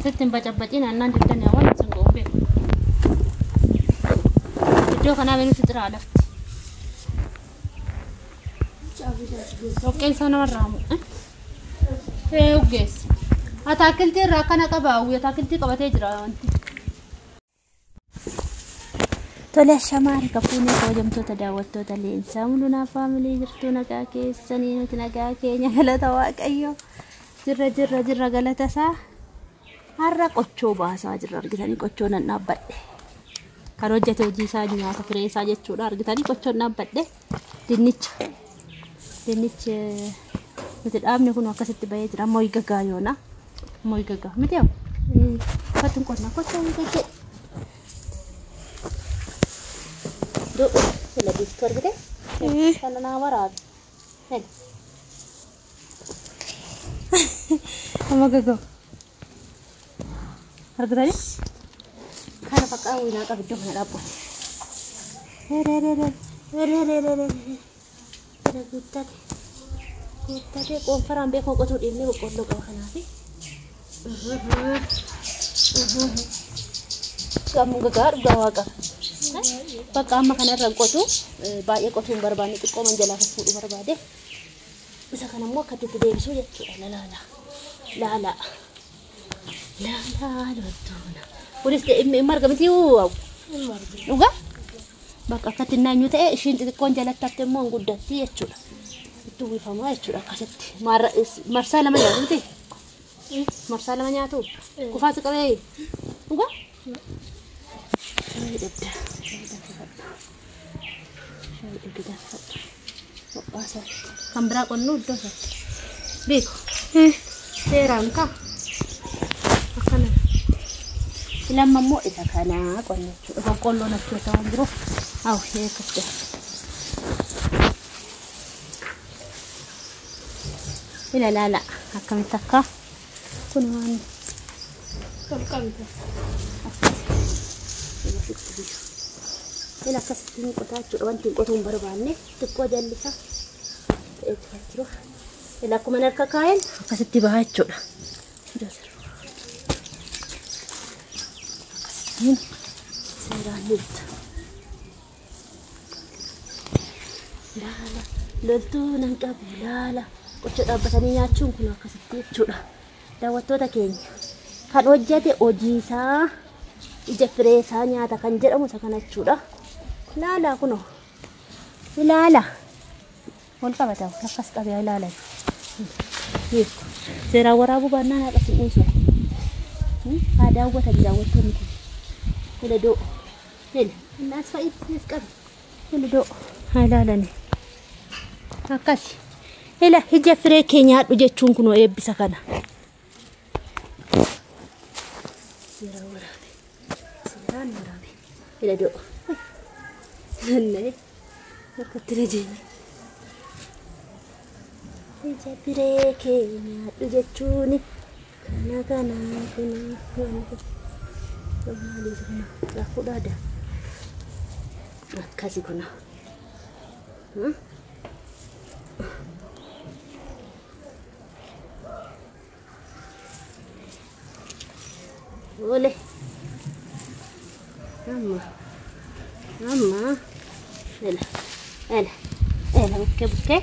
Asitti hin bacabbacin annaan diddanii waan isin goon beeku. Iddoo kanaa beekutti xiraa lafti. Dhoqqeen isaa namarraa hamu. Ee uggeessa. Ataakiltii irraa akkana qaba hawwi ataakiltii qabatee jira wanti. Tole ashamaa harka fuunee kabajamtoota daawwattoota Leensaa Mulunaa Faamilii jirtuu nagaa keessanii nuti nagaa keenya galata Waaqayyo jirra jirra jirra galata isaa har'a qochoo baasaa jirra argitanii qochoo nan dhaabbadhe kan hojjete hojii isaa nyaata firee isaa jechuudha argitanii qochoon dhaabbadhe dinnicha dinnichi nuti dhaabne kun akkasitti bahee jira amma gagaa yoona amma gagaa miti haa uffatuun qonnaa qochoo gaggee Do, sila biiftuu argite? Kana naa waraabe. Heli. Amma gagoo. Argitanii? Kana bakka winaa qaba iddoo kana dhaabbate. Kana guuttate. Guuttate qoonfaraan beekoo qotuu dhiibnee boqqolloo qaba kanaafi. Gamoo gagaa dhugaa waaqa. Bakka amma kanarra qotu baay'ee qotuu hin barbaanne xiqqoo man jalaa fuudhuu barbaade. Isa kana immoo akkatti deebisuu jechuudha. Laala. Laala. Laala loltuuna. Kunis marga miti dhugaa? Bakka akkatti naanyu ta'e ishiin xixiqqoon jalatti hafte immoo hin guddatti jechuudha. Itti uwwifamaa jechuudha akkasitti. Marsaa lama nyaatu miti? Marsaa lama nyaatu? Kufaasi qabee dhugaa? Shaayii dhugda. Shaayii danfifadhu. Shaayii dhugi danfifadhu. Ho'aasaatti. Kan biraa qonnu iddoo isaatti. Beeku. Seeraan kaa. Akkana. Lamma immoo isa kanaa qonna jechuudha. Boqqolloon as keessa waan jiruuf. Haa ishee akkas jedha. Ila laala akkamitti akka kun waan Tolqamte. akkas. Ila sitti biyyu. Ila akkasitti hin qotaa jechuudha. Wanti hin qotuu hin barbaanne xiqqoo jallisa ta'etu kan jiru. Ila akkuma harka kaa'een akkasitti baha jechuudha. Akkasittiin seeraan loltu. Laala loltuu nan qabu laala. Qochoo dhaabbatanii nyaachuun kun akkasitti jechuudha. Daawwattoota keenya kan hojjete hojii isaa ija firee isaa nyaata kan jedhamu isa kana jechuudha. Laala kunoo ilaala. Wal qabata akkas qabee ilaalan. Beeku. Seeraan waraabuu baannaan haadha sin dhiisu. Haa daawwatan daawwattoonni kun. Ila doo. Ila innaas fa'i as qabi. Ila doo. Haa ilaalani. Akkasi. Ila ija firee kee nyaadhu jechuun kunoo eebbisa kana. Seeraan waraabe. Seeraan waraabe. Ila doo. Nannee. Harkatti na jeenya. Ija firee kee nyaadhu jechuun kana kana kuna waan kun maaliif kana raafuu dhaada. Akkasi kuna. Ole. Amma. Amma. Ela. Ela. Ela bukkee bukkee.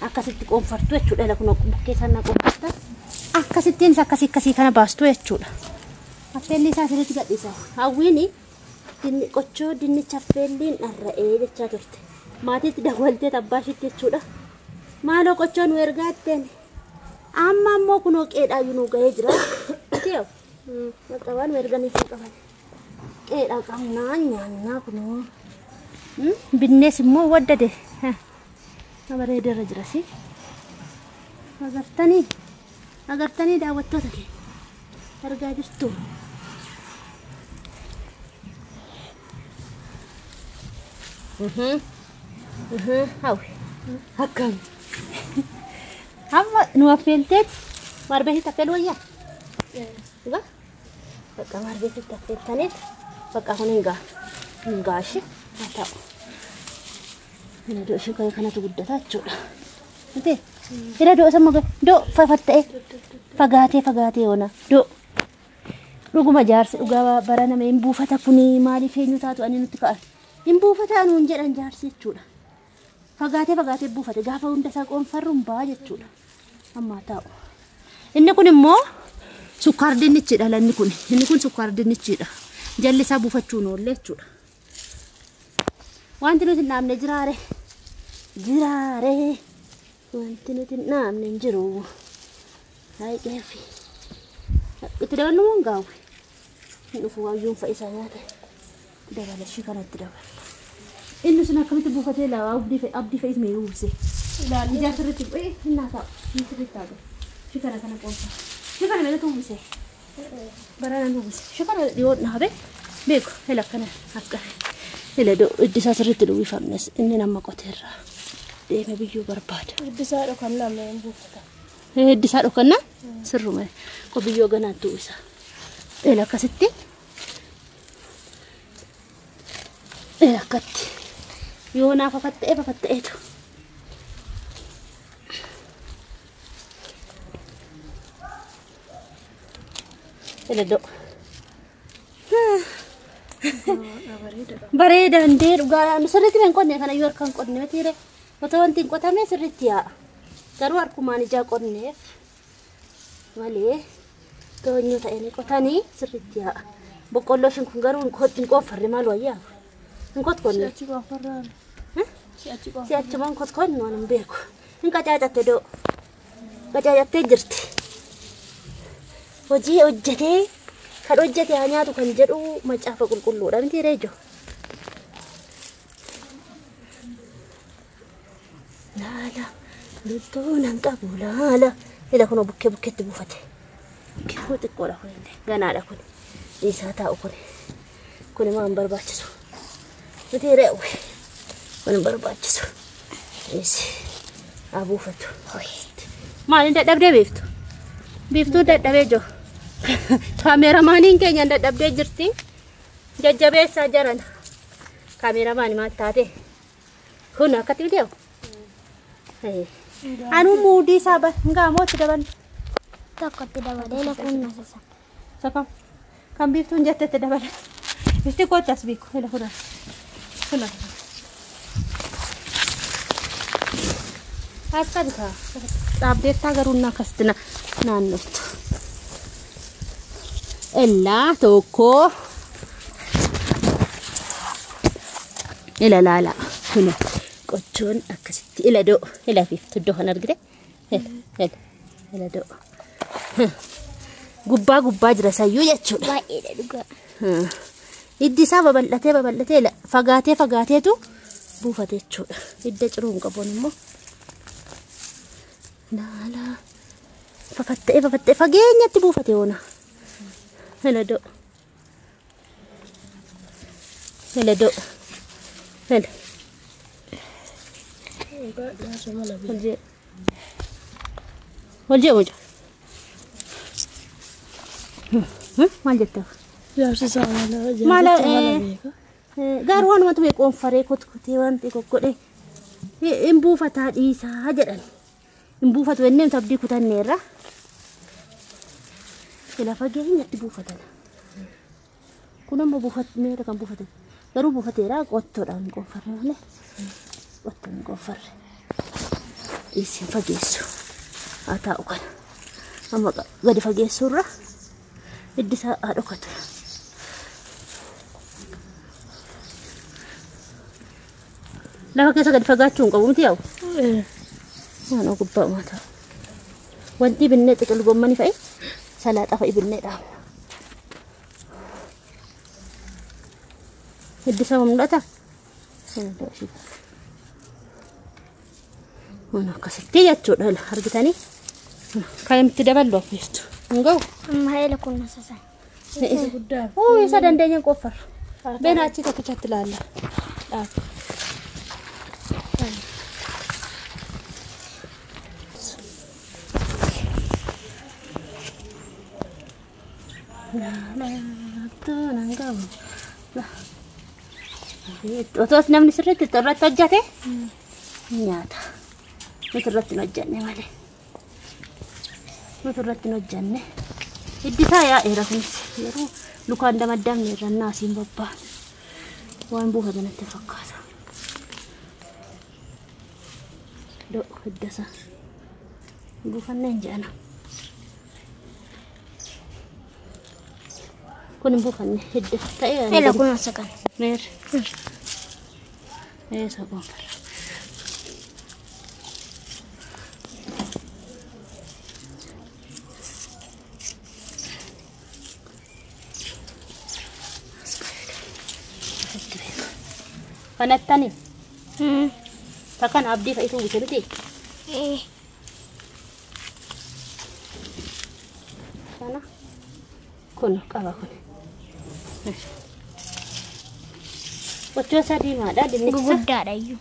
Akkasitti qoonfartu jechuudha. Ela kun bukkee sana qoonfarta. Akkasittiin akkasii akkasii kana baastu jechuudha. Affeelli isaa asirratti gadhiisa. Hawwiin qochoo dinnicha affeelliin dharra'ee jechaa turte. Maatiitti dawwaltee abbaa ishiitti jechuudha. Maaloo qochoo nu ergaa jetteen. Amma immoo kunoo qeedhaayyuu nu gahee jira. Miti'oo? Bakka waan nu erganiif hin qaban. Qeedhaa qabnaa nyaannaa kunoo. Binnees immoo waddade. Bareeda irra jira si. Agartanii agartanii daawwattoota keenya argaa jirtu. Hawwi. Akkam. Amma nu affeelteet maarbeetitti affeelu wayyaa? Dhugaa? Bakka maarbeetitti affeeltaniit bakka kun hin ga'a. Hin ga'a ishee haa ta'u. Hira doo ishee kanatu guddata jechuudha. Miti? Hira doo isa muka doo fafatta'e fagaatee fagaatee oona doo. Dhuguma jaarsi dhugaa bara nama hin buufata kuni maaliif eenyu taatu ani nutti ka'an. Hin buufata nuun jedhan jaarsi jechuudha. Fagaatee fagaatee buufate gaafa hunda isaa qoonfarru hin ba'a jechuudha. Ammaa taa'u. Inni kun immoo sukkaar dinnichidha lanni kun. Inni kun sukkaar dinnichidha. Jalli isaa buufachuun oolle jechuudha. Wanti nuti hin dhaabne jiraare. Jiraare. Wanti nuti hin dhaabne hin jiru. Hayi qeeffi. Itti daballu moo hin gaawwe? Hin dhufu waayyuun fa'i isaa nyaata. Itti dabala ishii kanatti dabala. Inni sun akkamitti buufatee laa abdii fe'is mee uwwise. Ilaalli. Ijaa sirriitti bu'ee hin naa taa'u. Inni sirriitti taa'u. Ishii kana kana qoonfa. Ishii kana meeqatu uwwise? Barana uwwise. Ishii kana dhiyoo dhaabe beeku hela akkana akka hela iddi isaa sirriitti uwwifamnes inni nama qoteerra deeme biyyoo barbaada. Iddisaa dhokannaa mee hin buufata. Iddi isaa dhokannaa sirruma ko biyyoo ganaatti uwwisa. Hela akkasitti. Hela akkatti. Yoo naa fafatta'ee fafatta'eetu. Hela doo. Bareeda hundee dhugaa sirriitti hin qonne kana yoo harkaan qonne mitiire otoo wanti hin qotame sirriitti yaa'a. Garuu harkumaan ijaa qonneef malee toonyoo ta'anii qotanii sirriitti yaa'a. Boqqolloo ishiin kun garuu hin qooffarre maal wayyaa? Hin kotkonne. Si'achi qooffarraan. Si'achi qooffarraan. Si'achumaan hin kotkonne waan hin beeku. Hin qacaacatte doo. Qacaacattee jirti. Hojii hojjetee kan hojjete haa nyaatu kan jedhu macaafa qulqulluudha miti reejo. Laala loltuu nan qabu laala. Ila kun bukkee bukkeetti buufate. Bukkee kun xiqqoodha kun illee ganaadha kun. Dhiisaa taa'u kun. Kun immoo hin barbaachisu. Miti reewu. Kun hin barbaachisu. Dhiisi haa buufatu. Maal hin dadhabdee beektu? Biiftuu dadhabee jiru. Kaameeramaaniin keenya dadhabdee jirti. Jajjabeessaa jiran. Kaameeramaani maal taate? Kun akkatti miti yoo? Anuu muudii isaa hin itti dabalu. Tokkotti dabalee lafuun nasasa. Sakam. Kan biiftuun jette itti dabala. Bifti kootti as beeku. Ila kuna. Kuna. As qabi kaa. Dhaabdeettaa garuu na akkasitti naannoftu. Illaa tokko. Ila laala. Kun qochoon akkasitti ila doo. Ila biiftu iddoo kan argite. Ila ila ila doo. Gubbaa gubbaa jira sayyuu jechuudha. Baay'eedha dhugaa. Hiddi isaa babal'atee babal'atee fagaatee fagaateetu buufate jechuudha. Hidda ciruu hin qabuun immoo. Laala fafatta'ee fafatta'ee fageenyatti buufate oona. Ila doo. Ila doo. Ila. Hojii. Hojii hojii. Maal jettaa? Jaarsi isaa mala Mala mala beeka. Garuu waanumatu beeku qoonfaree kotkotee wanti kokkodhee hin buufataa dhiisaa jedhan. Hin buufatu jennee abdii kutanneerra. Ila fageenyatti buufatan. Kun ammoo buufatneera kan buufatan. Garuu buufateera qottoodhaan hin qoonfarre malee. Qottoon hin qoonfarre. Isin fageessu. Haa taa'u kana. Amma gadi fageessuurra hiddi isaa haa dhokatu. Lafa keessa gadi fagaachuu hin qabu miti yaa'u. Waan gubbaa uummata. Wanti binnee xiqil gommanii fa'i salaaxaa fa'i binnee dhaabna. Hiddi isaa mul'ata? Waan akkasitti jechuudha argitanii. Kan itti daballu affeeftu. Hin ga'u? Amma haila kun nasasa. Guddaa. Oo isa dandeenya hin qoffarru. Beena achi tokkichatti ilaalla. Dhaabu. Otoo as namni sirriitti irratti hojjate nyaata. Nuti irratti hin hojjenne malee. Nuti irratti hin hojjenne. Hiddi isaa yaa'eera kunis. Garuu lukaan damaddamne irra naasiin babbaan. Waan buufate natti fakkaata. Hidda isaa. Buufanneen jedhana. Kun hin buufanne hidda ta'ee. Ela kunuunsa kana. Meer. Eessa qoonfara? Kanattani takkan abdii fa'itu uwwise miti. Kana kun qaba kun. Qochoo isaa diimaadha dinnicha. Guguddaadha iyyuu.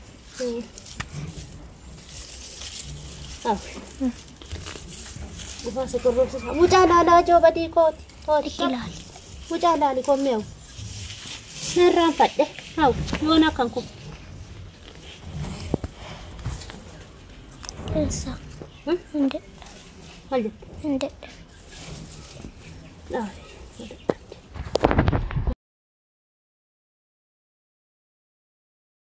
Gufaa si qorroobsisa. Mucaa laalaa joobadii kooti. Kooti. Ilaali. Mucaa laali kommeewu. Narraan fadhe. Hawu yoona akkan kun. Eessa? Hin dadhabe. Maal jette? Hin dadhabe. Dhaabe.